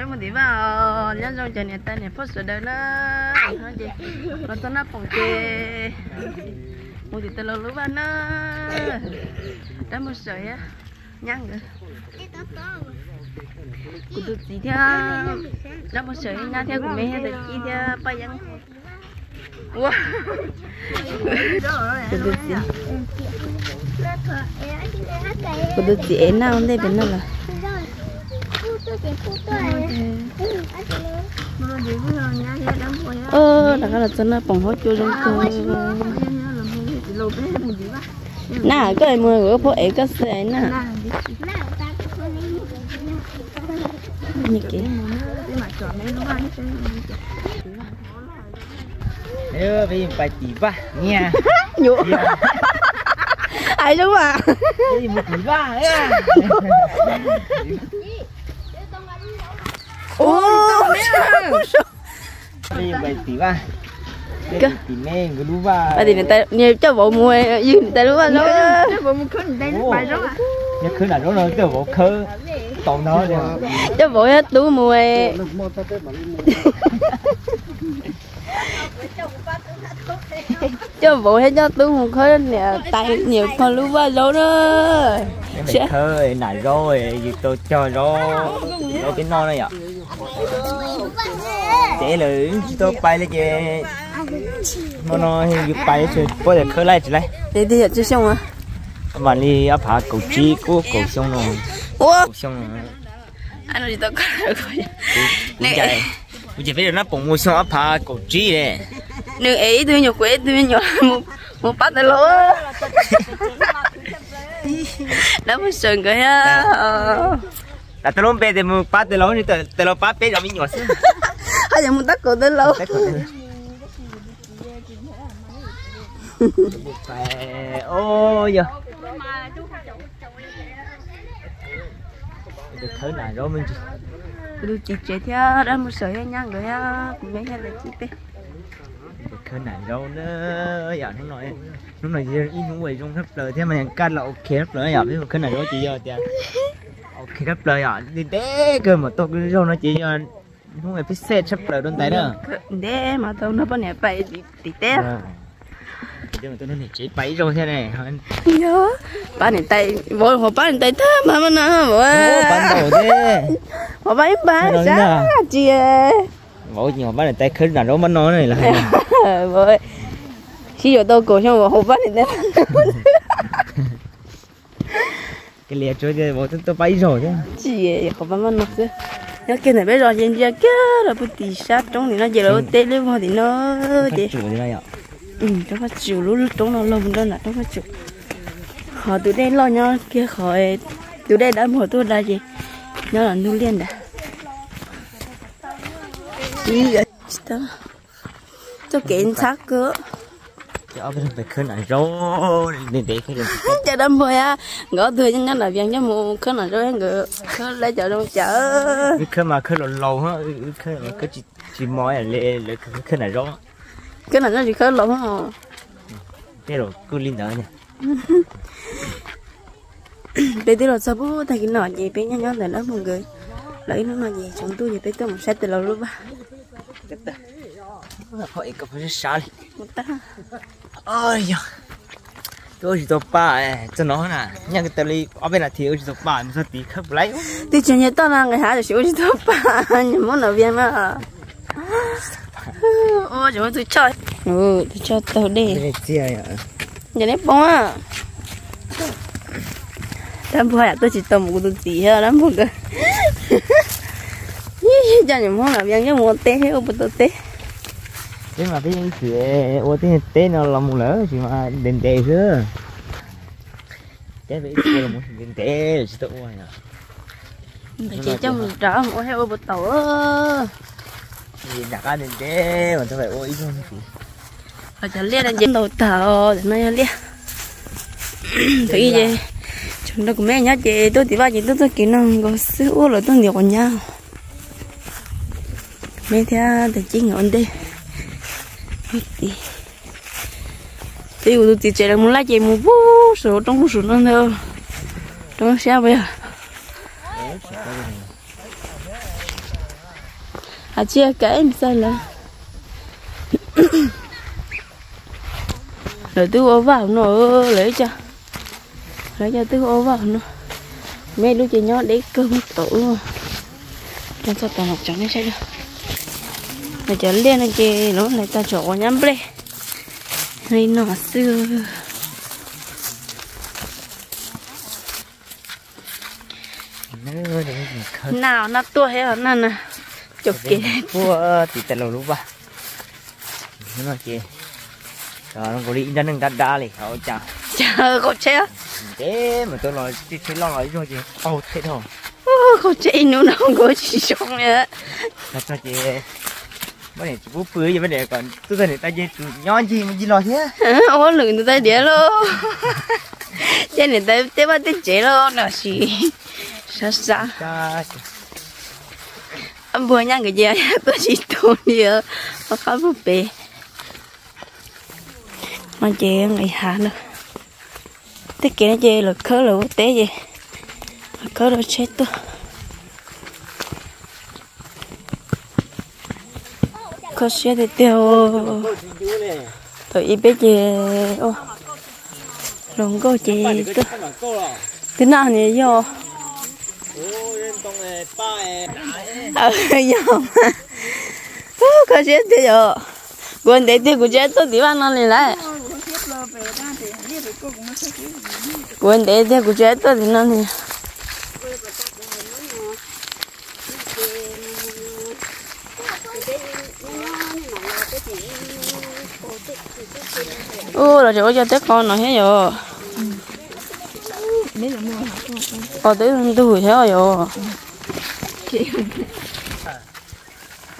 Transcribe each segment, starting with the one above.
Mus tim vaj os, nyob zoo cov niam tais niam phauj sawv daws na. Ces los txog Naj Poom ces mus tim tais laus lub vaj na. Dab Muag Sawm thiab nyab nkawd, kuv tus txiv thiab dab Muag Sawm nyab thiab kuv me thiab tus txiv thiab Paj Yeeb. Kuv tus txiv, kuv tus txiv ev Naj ua ntej pem no lawm. Rov qab los txog Naj Poom haub cua zoo kawg. Naj, koj mus ua phauj ev koj xwb na. Peb yeej pais tim vaj niam. Hais zoo mas. Peb yeej mus tim vaj. Peb yeej pais tim vaj. Peb tim me nkawd lub vaj. Niag coj vauv mus ywg niam tais lub vaj zaub. Yog khawb nram zaub no coj vauv khawb tau no. Coj vauv thiab tub mus. Coj vauv thiab coj tub mus khawb niam tais niam pog lub vaj zaub na. Khawb nram zaub yus tau cog zaub, zaub peb noj na yom. Ces lawv tsis tau pais li ces hmo no yus pais tsis paub tias khawb laij tsis laij. Tej yam tsis xyoo, mam li ob phav kaum tsib kuj kaum xyoo no. Ua xyoo no. Kuv ces peb Naj Poom mus xyoo ob phav kaum tsib li. Nws ev ib tug me nyuam, kuv ev ib tug me nyuam mus pab tais laus. Dab Muag Sawm nkawd thiab. Lam tau lub npe tias mus pab tais laus, tais laus pab peb zov me nyuam xwb. Haj yam mus tab kaum tais laus. Yog khawb nram zaub me ntsis. Kuv tus txiv tsev thiab Dab Muag Sawm thiab nyab nkawd thiab kuv me thiab lawv tib peb. Khawb nram zaub na yom, hnub no, hnub no yog ib hnub uas zoo tshaj plaws thiab mas kaj los ok tshaj plaws yom, peb mus khawb nram zaub ces yog tias ok tshaj plaws yom, ntev ntev kawg mas tau zaug no ces yog hnub pib xej tshaj plaws rau ntais na. Ntev mas tau nrog poj niam pais tim teb. Tsev pais ib zaug thiab ne. Yog pab niam tais, vauv ho pab niam tais tag mas mas no vauv. Ho pab ib npag sab tsis. Vauv nyuam pab niam tais khawb nram zaub mas no. Sib yuav tau kaum xyoo vauv ho pab niam tais. Ke lias tsuav tias vauv tuaj pab ib zaug thiab. Tsis, qhov pab mas no xwb. Nyob kiag ntawm peb zos ces ntsia kiag rau pem tim sab roob tim no ces lawv ua teb liab vog tim no ces. Roob Paj Tsum, lub roob no los mus rau nram roob Paj Tsum. Ho tus dej loj nyob kiag qhov tus dej Dab Muag tuaj da ces nyob los ntug liaj ntawd. Txoj kev ntxhab kawg. Khawb nram zaub ntev ntev. Ces Dab Muag nkawd ob tug nyob nram Vias nyob mus khawb nram zaub nkawd khawb lawv cov zoo cas. Khawb mas khawb laus laus, khawb tsis mos li lawv khawb nram zaub. Khawb nram zaub tsis khawb laus. Tej laus kuj li ntawd. Peb twb los txog pub tag kis no ces peb nyob nyob ntawm Dab Muag nkawd. Los ib hnub no ces tsaus ntuj ces peb tuaj mus saib tais laus lub vaj. Yog, twb ua tsis tau pa, txog no na, nyob taw li ob peb nas this ua tsis tau pa, mus txog tid khawb puas laib. Twb tsis nyiam toj no nqis hav tam sim ua tsis tau pa, nyiam Hmoob nram Vias mas. Ua tsis muaj tus choj, tus choj taug dej. Yog neb poob. Dab Muag yam tuaj tsis tau mus kuv tus txiv thiab Dab Muag nkawd. Coj niam Hmoob nram Vias yeej mus ua teb thiab ua puas tau teb. Peb mas peb yeej tsis ua tej teb no los mus lawm tsis mas ntev ntev xwb. Ces peb ib txhia los ntev ntev tsis tau ua. Ces coj mus rau ua thiab ua puas tau. Nram qab ntev ntev mas tau ua ib zaug. Cov liaj no ces ntaus tag, no yog liaj. Thaum ub ces tseem nrog kuv me nyob ces tuaj tim vaj ces tuaj txoj kev no nkaus xwb, ua los tuaj ntiav quav nyab. Me thiab tais Cib nkawd ua ntej. Twb yus tus txiv tsev lawv mus laij ces mus pub saum roob pub saum no ntag. Roob siab puas yog? Hais tsis kam ib xav lawm. Lawv twb ua vaj no, lawv ib co, lawv ib co twb ua vaj no. Muaj ib lub ces nyob deb kawg mus tom ub. Coj txog tom no tso nej saib. Lawv cov liaj no ces lawv tau tsom ua nyab nplej li no xwb. Naj, naj tuaj thiab naj na. Caum kev puag tim tais laus lub vaj. Hnub no ces zoo nkaus li ib nrab neeg dab dab li, ua cas, cas qaum tsheb, ntev mus tau los, tsheb, tsheb loj los ib zaug ces qaug tsheb dhau. Qaug tsheb ib hnub no nkaus tsis zoo li. Txog ces pab niam tsis pub pw, yog pab niam kom tuaj txog niam tais ces tsum nyob ncig mus ncig los thiab. Ua lwm tus tais diav lauj. Ces niam tais tej vaj tej tsev los no sis sab sab. Npua nyab nkawd ces tuaj tsis tau li, qab puag pem. No ces nqis hav na. Tej kev no ces lawv khawb lawv ua teb ces lawv khawb rau tsheb tuaj. Kho siab tiag tiag. Thaum ib peb ces hluas nkauj ces twb naj ni yog. Yog mas. Kho siab tiag yom. Kuv ntev tiag kuv tsis tuaj tim vaj no li lawm. Kuv ntev tiag kuv tsis tuaj tim no li. Ua los tseem ua cov teb qos no thiab yom. Qos twb ntug thiab yom.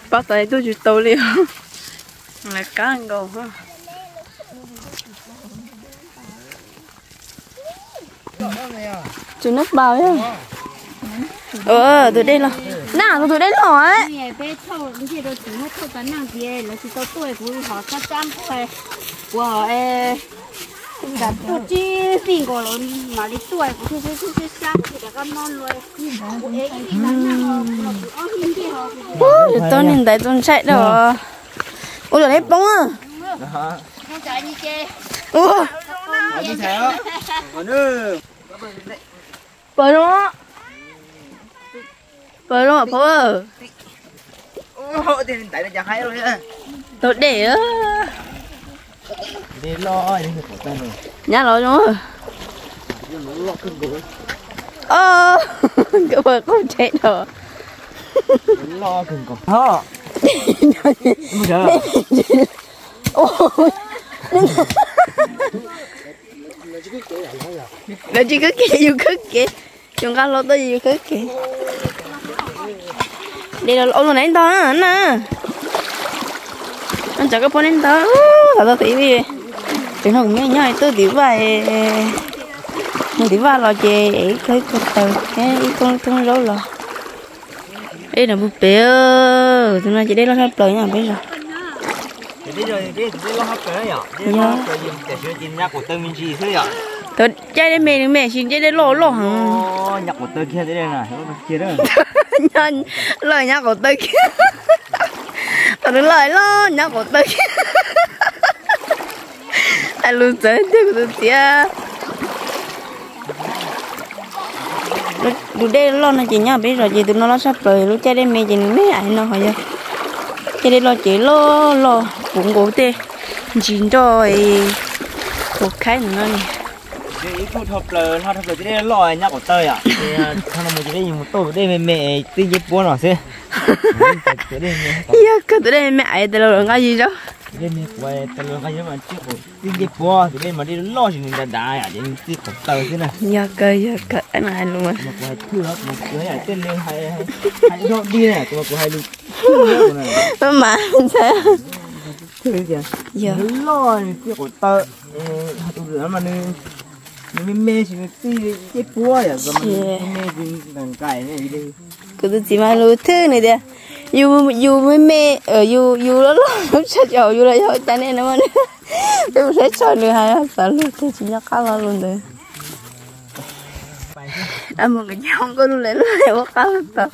Pab tais tuaj tsis tau li. Lawv kab nkaus. Tsum nab pas. Tus dej los, naj tus dej los. Kuv tuaj tsib vij nkaus los mam li tuaj, kuv thiaj sab sab sab sab kuv thiaj rov qab mob lua. Yus tau niag ntaiv tus ntshai dhau. Ua los neb poob. Ua, pom zoo, pom zoo pom. Tau dej. Nyab los zoo. Nkawd ua qauj tsev dhau. Nkawd tsis khawb kev, yus khawb kev. Yus nqa hlo tuaj yus khawb kev. De los ua lus neb ntog na. Tsam koj pom neb ntog, thaum tau tib vij, tus no kuv me nyob tuaj tim vaj, mus tim vaj los ces ib ko ib ko taws thiab ib thoob thoob zaub los. Ej, no puag pem, tus no ces dej loj tshaj plaws nyob peb zos. Yog. Thaum caij dej me nws me, sis caij dej loj loj heev. Loj nyab qaum taw kiag. Thaum nws loj loj nyab qaum taw kiag. Hais lus txawv tiag kuv tus txiv. Tus dej loj no ces nyob peb zos ces tus no loj tshaj plaws, lub caij dej me ces nws me aiv no ho yog. Caij dej loj ces loj loj puv nkaus tej ntsis nroj puv khaib no ne. Ib tug dhau plaws hlo dhau plaws tej dej loj nyab qaum taw yom. Thaum no mus ces peb yuav mus tauj tus dej me me txij ncej puab no xwb. Yog kawg tus dej me me aiv tas los nqa yig zaub. Txij ncej puab tus dej mas dej loj tsis nws dav dav yom, ces nws txij qaum taw xwb na. Yog kawg, yog kawg, no hais lus. Kuv hais thwj, kuv hais tej lus hais dog dig na, kuv hais lus thwj na. Mas ntxhais, thwj tias nws loj nws txij qaum taw, tus mas nws me me sis nws txij ncej puab yom, me me nqaim nqaim. Kuv tus txiv mas lus thwj nws tias, yus, yus me me, yus, yus loj loj tshaj tsis haum yus los yog ua cas nej no, peb saib tshaj nws hais xav lus thiaj tsis nco qab lo lus ntawd. Dab mus nkawd nyob nkauj lub lawm lub lawm ua qab los tau,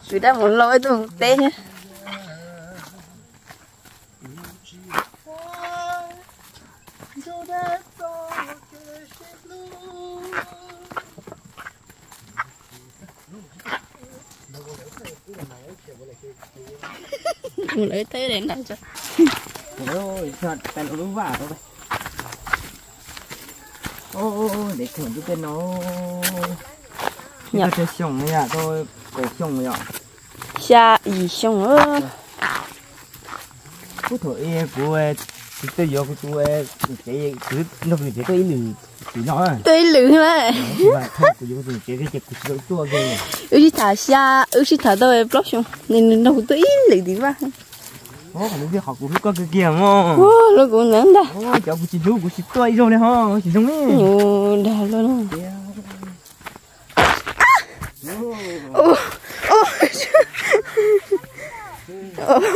kuv dab mus lauj ib tug teb thiab. Lawv teb de na. Lub vaj, deb kawg nplooj tej no. Xya yim xyoo. Ub, thaum ub kuv tsis tau yuav kuv tus niam tsev, kuv nrog kuv niam tsev tuaj ib lwm tim no. Tuaj ib lwm na. Kuv yuav kuv tus niam tsev ces kuv tsis tau tuaj. Wb sib tham xya, wb sib tham tau plaub xyoo, nws nrog kuv tuaj ib lwm tim vaj. Qhov kuv hlub koj kawg kiag mog. Hlub kuv ntag ntag. Cov kuv tsis hlub kuv tsis tuaj ib zaug li ho, tsis zoo li. Dag luaj.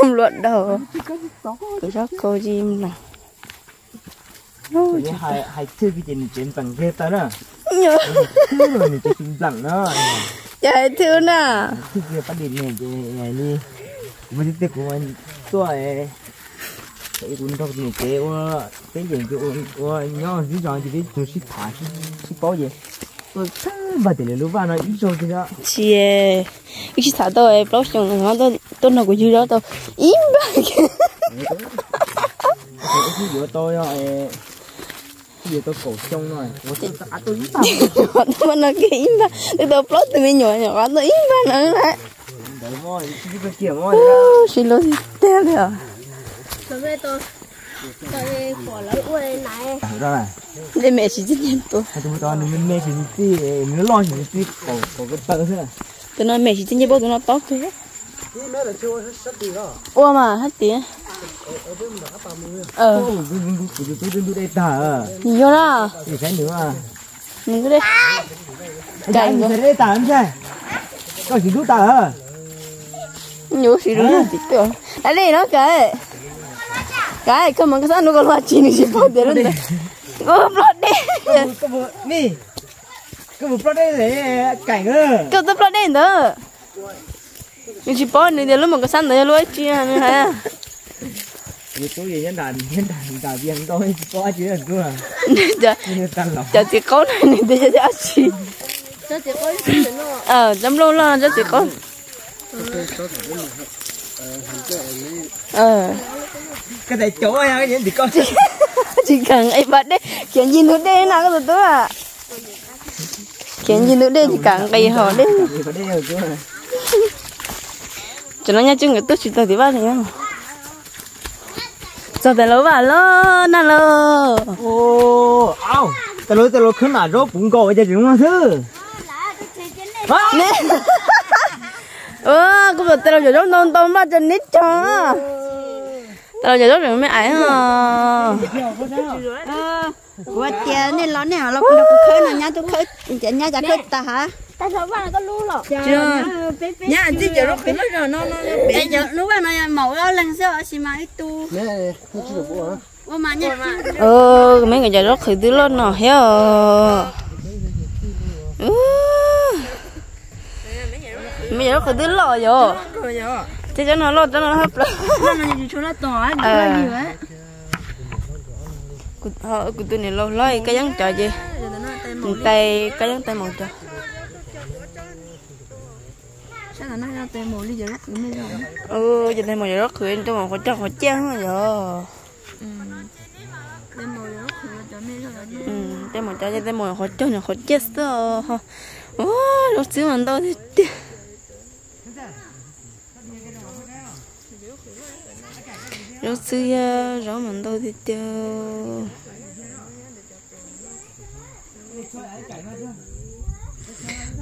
Nplua daug, tus sab khau tsis mloog. Hais thwj kiag ces nws tsev npleem kiag tawm na. Nws tsev tsis npleem na. Ces hais thwj na. Thwj kiag pab dis ne ces li, kuv muaj tib teg kuv tuaj, kuv nrog niam tsev ua peb yeem ces ua nyob zib zos ces peb tsuas sib tham sib paub ces tuaj txhawb npag tim lawv lub vaj no ib zaug tiag. Tsis, wb sib tham tau plaub xyoo, tuaj nrog kuv ywg zaub tau ib npag. Wb sib yuav tau, wb sib yuav tau kaum xyoo no, tuaj no kiag ib npag, twb tau plaub tug me nyuam nyuam qhuav tau ib npag no na. Sib hlub tiag tiag li os. Dej me tsis txij nce tua. Tus no me tsis txij nce paub tus no tob kawg. Ua mas hab tias. Yog na. Nws kuj de. Koj tsis hlub tas, nyuj sis rau tim tuaj. Dab li no Kaim, Kaim, koj mus koj xab nuv koj luaj tsis nws tsis paub tias lub ntawd. Koj ploj dej. Koj mus ploj dej, Kaim, koj twb ploj dej ntawd. Nws tsis paub nws tias lub mus koj xab ntawd yog lub ib tsi nws hais. Cov txiv qaub no nws tias yog dab tsi. Tsob nplooj loj tsob txiv qaub. Tsis kam nqis pas dej, khiav ncig ntug dej na koj tus tub. Khiav ncig ntug dej tsis kam nqis hauv dej. Tam no nyaj tsuj nkawd tuaj tsis tau tim vaj li. Txog tas lawv vaj lawm na lauj. Tas lawv, tas lawv khawb nam zaub puv nkaus ces tseem no xwb. Kuv pom tas lawv cov zaub ntau ntau npaj tso neb tso. Tas lawv cov zaub tseem me ais os. Kuv tias nej los nej los kuv nrog kuv khawb no, nyab tub khawb, nyab cas khawb tag hav. Nyab txij cov zaub qhwv loj zog no no. Lub vaj no yog maum ob leeg xwb tab sis mas ib tug. Kuv me nkawd cov zaub qhwv twb loj no thiab os. Me cov zaub qhwv twb loj yom. Tej tsob no loj, tsob no hab plaws. Kuv tus niam laus hlob Kab Yeeb cov ces tais, Kab Yeeb tais maum cov. Ces tais maum cov zaub qhwv rau maum qhuav cog qhuav ciaj yom. Tais maum cov ces tais maum qhuav cog nws qhuav ciaj xwb os. Ua, zaub txhwb mas ntau tiag tiag. Zaub txhwb thiab zaub mas ntau tiag tiag.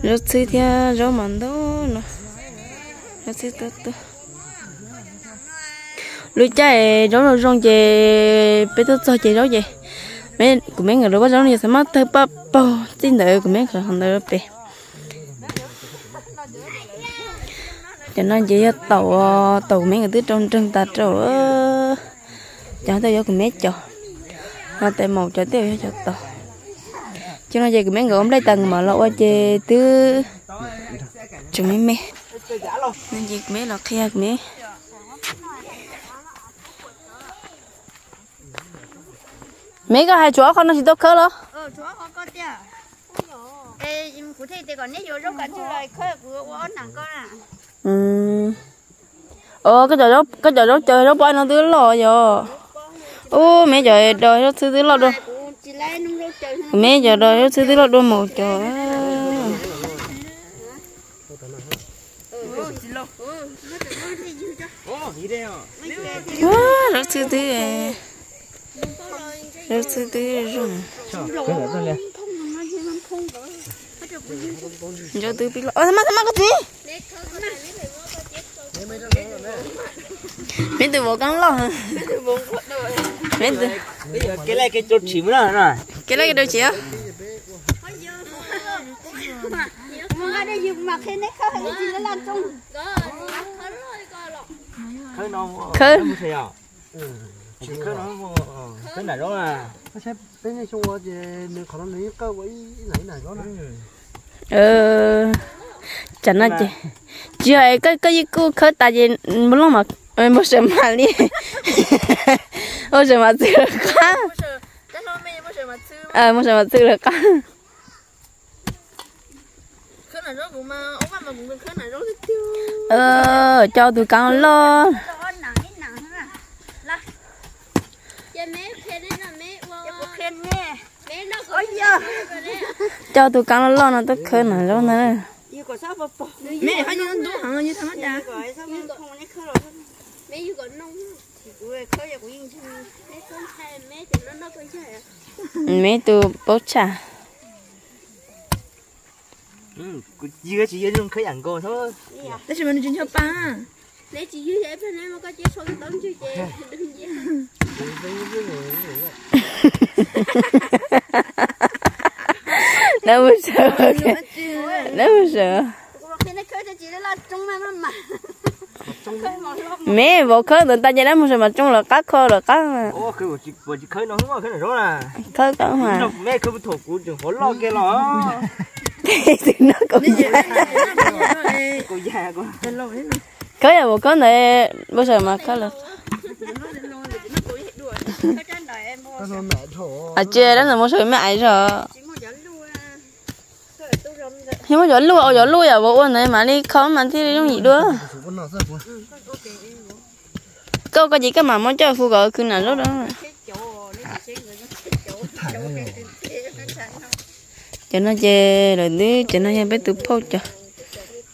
Zaub txhwb thiab zaub mas ntau no. Zaub txhwb tuaj tuaj. Lub caij zaub zoo zoo ces peb tuaj txog ces zaub ces kuv me nkawd lawv vaj zaub no ces xav maj tawg paj paug txij ntawd kuv me nkawd qhov ntawd pem. Cov no ces yog taum, taum kuv me nkawd twb rau nreeg tas rau. Cov tej yuav kuv me cov, ho tais maum cov tej yog cov taum. Cov no ces kuv me nkawd ua nplej tas nkawd mam los ua ces twb tseem me me. No ces kuv me los qhia kuv me. Me koj hais tshuav ob qho no tsis tau khawb los? Kuv thiaj tias kom neb yuav zaub kav tsij los khawb, kuv ua ob nas koj na. Os, koj cov zaub caws zaub pob no twb loj yog. Ub, meb cov dos zaub txhwb twb loj dua. Meb cov dos zaub txhwb twb loj dua mus cov. Zaub txhwb twb, zaub txhwb twb zoo. Zaub twb pib loj. Tha ma, tha ma koj txiv. Meb tus vauv koob loj. Meb tus, kev laj kev rau tshim, kev laj kev rau tshim. Khawb. Tsam no ces tsis yog koj yeej kuj khawb tas ces npau loj, npau sawv mas li, npau sawv mas txwv lawv qab, npau sawv mas txwv lawv qab. Coj tus kaav loj, coj tus kaav loj loj no tuaj khawb nas zaub ntag. Meb tus paub tshaj. Kuv yig tsis yog zoo khawb yam nkaus. Tab sis mas nws tsis nco pa. Neb tsis yig, neb muab koj cia sau taub ntswg ces. Neb mus sawv, neb mus sawv. Meb vauv khawb ntawd tas ces neb mus sawv mas tsoo lawv qab, kho lawv qab. Khawb koj mas. Tus no kaum yam. Khawb yam vauv khawb ntawd, npau sawv mas khawb lawv. Tsis dab ntawd npau sawv me ais zog. Muab cov luj, cov luj yam vauv ua ntawd mam li kho mas thiaj li yooj yim dua. Koj, koj ces koj mam muab coj hu kom khwv nas zaub rau. Cov no ces lawv twb, cov no yog peb tus phauj cov.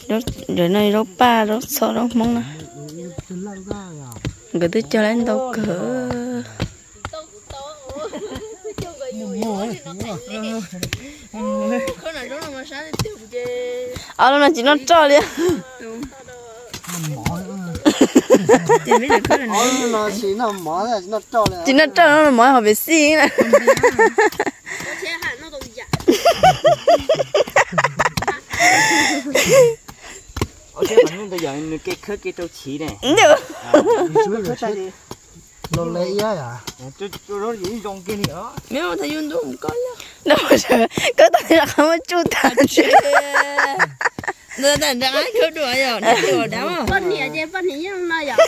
Cov no zaub paj, zaub txho, zaub hmoob na. Nkawd twb cog lawm ntau kawg. Ob lub no tsis noj roj li. Tsis noj roj, noj mov hauv pes xij na. Koj tau qhov muab tsuj tag. Poj niam ces poj niam yeej no yom.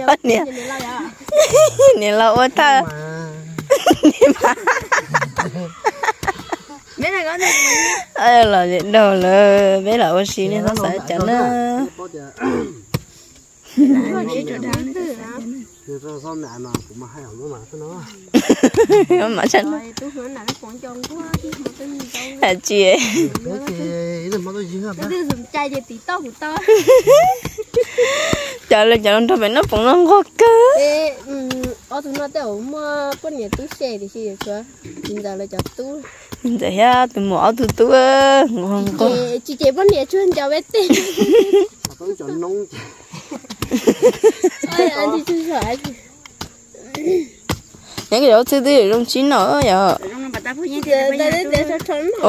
Poj niam, niam laus ua thawj. Los daug lawm, peb los ua si li no xav cas na. Tsis, cov, cov los nrog pem noj poov no nquag kawg. Ob tug no tej zaum muaj poj niam tub se tiam sis tshuav txiv ntxawm lawv cov tub. Txiv ntxawm thiab tus muam ob tug tub nquag nquag. Tsis ces poj niam tsuag nco peb tej. Nyob koj cov txhwb twb zoo tsis noj yom.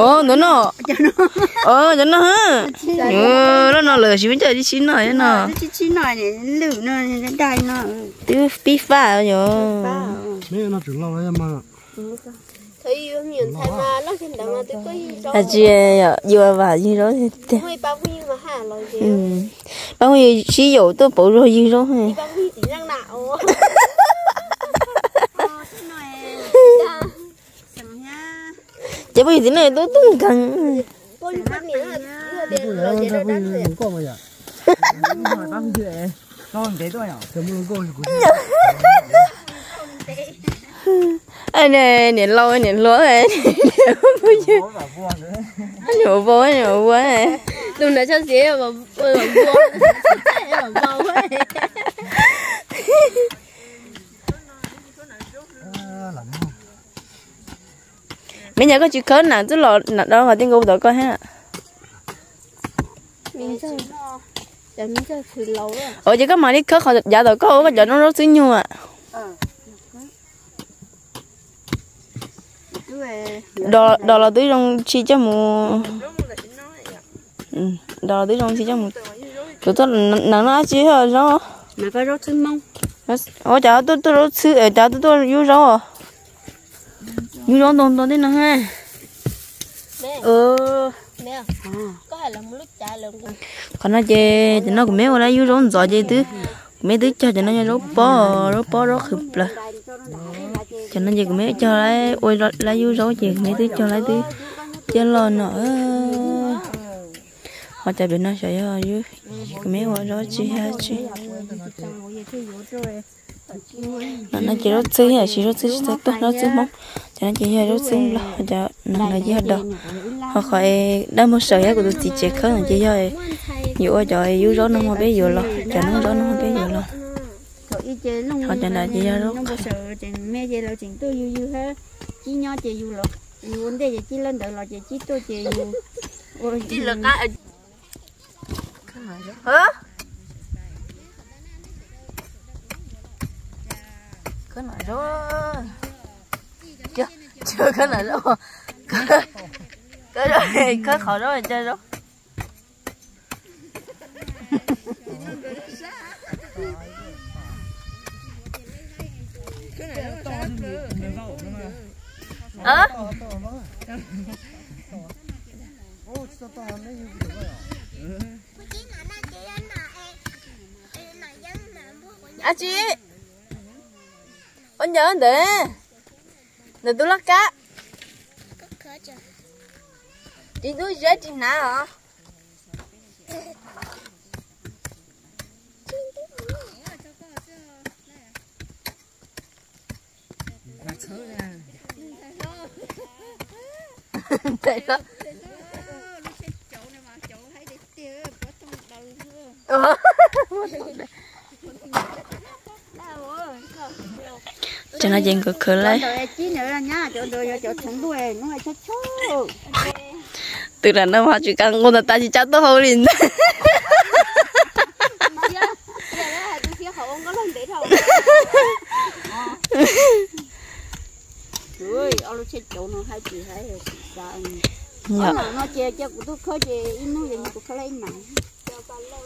Ntawd no, cov no, loj no lawm tsis muaj coj tsis noj no. Twb pib faj yom. Hais tsis yog yuav vam ywg zaub tiag. Pab phooj ywg sib yaum tuaj pauv zog ywg zaub. Ces phooj ywg txiv neej tub tub nkeeg. Niam laus niam hluas, niam vauv, niam vauv. Tus ntawd txhob xiv, Me nyuam koj tsis khawb nam txwb los nam do qhov ti nkaus tom koj thiab. Ua ces koj mam li khawb qhov yav tom koj ua koj cov noob zaub txwb nyuag. Dos los twb zoo tsis coj mus. Dos los twb zoo tsis coj mus. Tus tuaj nam no dab tsi zaub? Ua cov tuaj tuaj zaub txhwb, cov tuaj tuaj yub zaub. Yub zaub ntau ntau tej no. Qhov no ces cov no kuv me ua lawv yub zaub ntxov ces twb, kuv me twb cog cov no yog zaub pob, zaub pob zaub qhwv plaws. Cov no ces kuv me cog ua lawv yub zaub ces kuv me twb cog lawv twb ciaj loj no. Ho cov pem no xyov yog kuv me ua zaub tsi yog tsi. No ces zaub txhwb yam sis zaub txhwb tsis tau tuaj, zaub txhwb Hmoob. Cov no ces yog zaub txhwb Nplog, cov no ces yog dos. Ho qhov dab muag saws yog kuv tus txiv tsev khawb no ces yog yuav ua cov yub zaub no ho peb yuav los, cov noob zaub no ho peb yuav los. Ho cov ntawd ces yog zaub qhwv. Khawb no zaub, khawb no zaub, khawb qhov zaub cog zaub. Ab tsi, ua ncaws ntawd, ntawm tus laj kab. Tsis ntub zeb tsis hnav os. Cov no ces nkawd khawv lawm. Twb lam no mas tsis kam nqus tas tas tsis tsa tuaj hauv li ntag.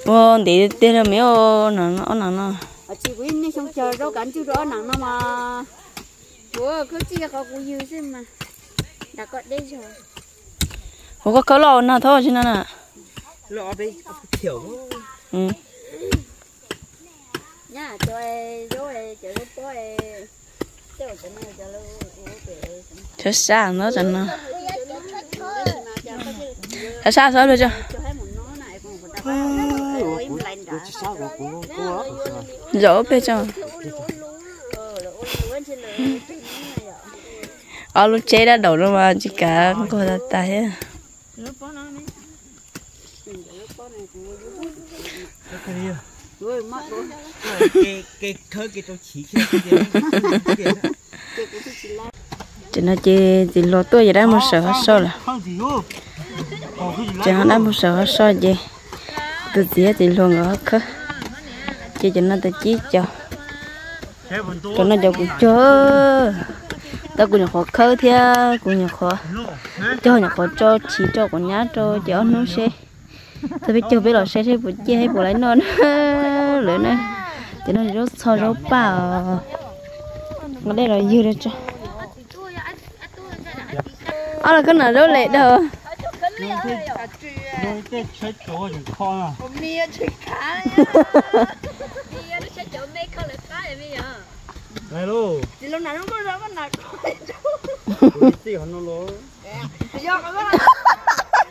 Ua ntev tiag li me ob nam no. Ua koj khawb loj nag thob tsis nag na. Sab sab no, sab sab xwb. Zaum peb tso. Ob lub tsheb dab daum no mas tsis kav nquag tas tas thiab. Ces no ces txiv hluas tuaj ces dab mus sawv qhov so lawm. Ces no dab mus sawv qhov so ces tus txiv thiab txiv hluas nkawd ho khawb. Ces cov no tau cib cov, cov no cov kuv cog, tab kuv nyuam qhuav khawb thiab kuv nyuam qhuav cog nyuam qhuav tso chiv rau quav nyab rau ces ob hnub seb txog peb cog peb los saib seb puas ciaj thiab puas laib noj lawm na. Ces no zaub txho zaub paj os. Nqa dej los ywg rau tso. Ob los koj nam zaub les dawb.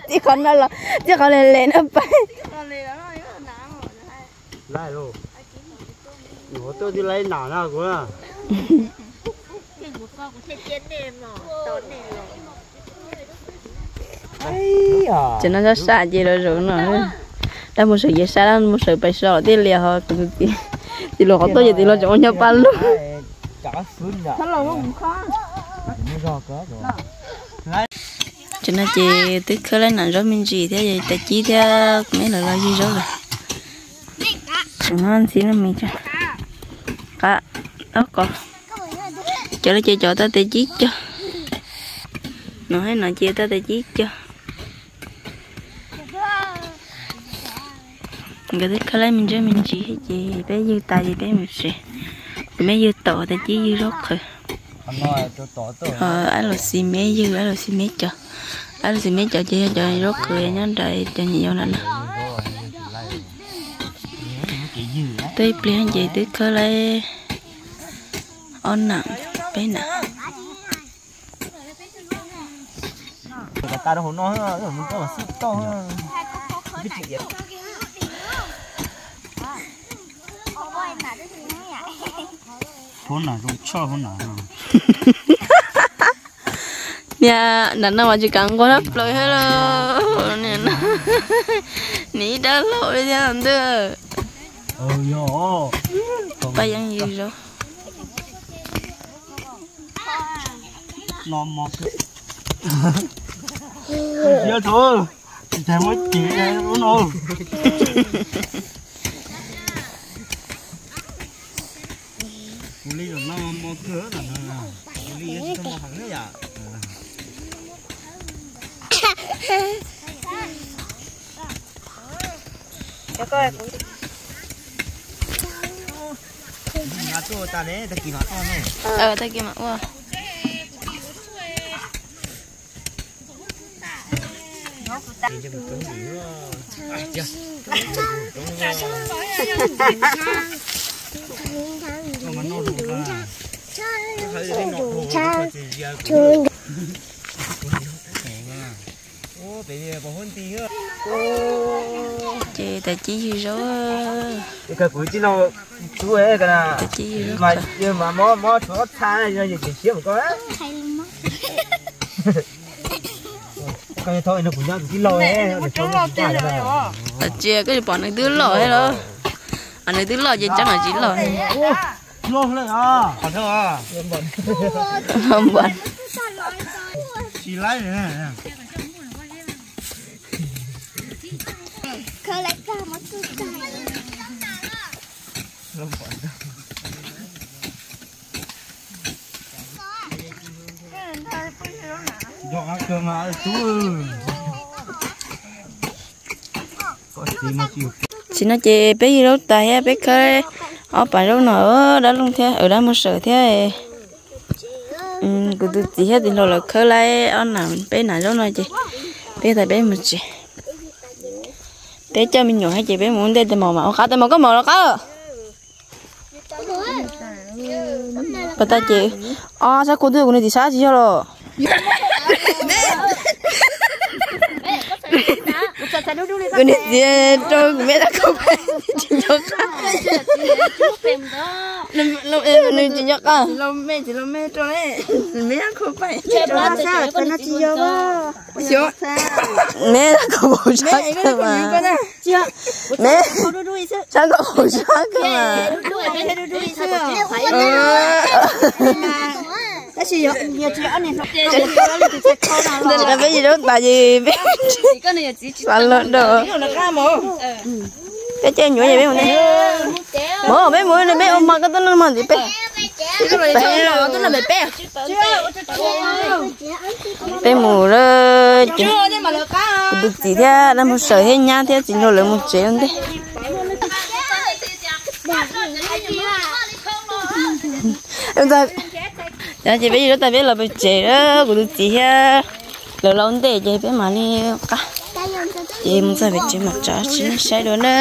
Tib qhov no los tib qhov le le no pais. Tuaj twb laib nam na kuv. Ces no sab sab ces los zaum no. Dab mus sawv ces sab, dab mus sawv pais so thiaj li ho kuv tus txiv. Ces luag qhov tuaj ces txiv los tseem ua nyob paj lug. Ces no ces twb khawb laib nam zaub me ntsis thiab, tais cib thiab kuv me lawv los yig zaub lawm. Tseem no ntxhib no me qab ob qos. Cov no ces cov tau tais cib cog. No hab no ces tau tais cib cog. Nkawd twb khawb laib me ntsis me ntsis ces peb ywg tas ces peb mus tsev. Ces peb ywg tom tais cib ywg zaub qhwv. Ab los xis meb ywg, ab los xis meb cog. Ab los xis meb cog ces yog cov zaub qhwv nyob nram cov nyuam yaus na. Twb ib pliag ces twb khawb laib ob nam peb nam. Niag nram no mas tsis kam nquag tshaj plaws thiab los. Niag ib dab laug li thiab ntag. Paj yeeb yws zaub. Tag kis mam ua. Ces tais cib ywg zaub. Tais cib ywg zaub. Tsis koj yuav pom nws twb loj thiab los. Nws twb loj ces tseeb los tsis loj. Tsis no ces peb ywg zaub tas thiab peb khawb ob pas zaub no dab looj thiab dab muag sawm thiab. Kuv tus txiv thiab txiv hluas lawv khawb laib ob nam peb nam zaub no ces peb tas peb mus tsev. Peb coj me nyuam thiab ces peb mus ua ntej tais maum mas ua qab, tais maum koj maum los qab. Pas tas ces, o, sab kuv twb kuv niag txiv sab tsis yog los. Kuv niag txiv rau kuv me dab khaub pais tsis nco qab. Nws tsis nco qab. Xyov, neb koj qhov sab kawg mas. Neb sab koj qhov sab kawg mas. Ntawm no peb yig zaub tas ces peb xav los rau. Peb caij nyuam ces peb mus ne. Mov peb mus ne, peb ua mov koj tuaj noj mov ntxiv peb. Peb mus lawm ces kuv tus txiv thiab dab muag sawm thiab nyab thiab txiv hluas lawv mus tsev ua ntej. Ces peb yig zaub tas peb los pem tsev, kuv tus txiv thiab lawv los ua ntej ces peb mam li qab. Ces mus txog pem tsev mam tso tsis saib dua na.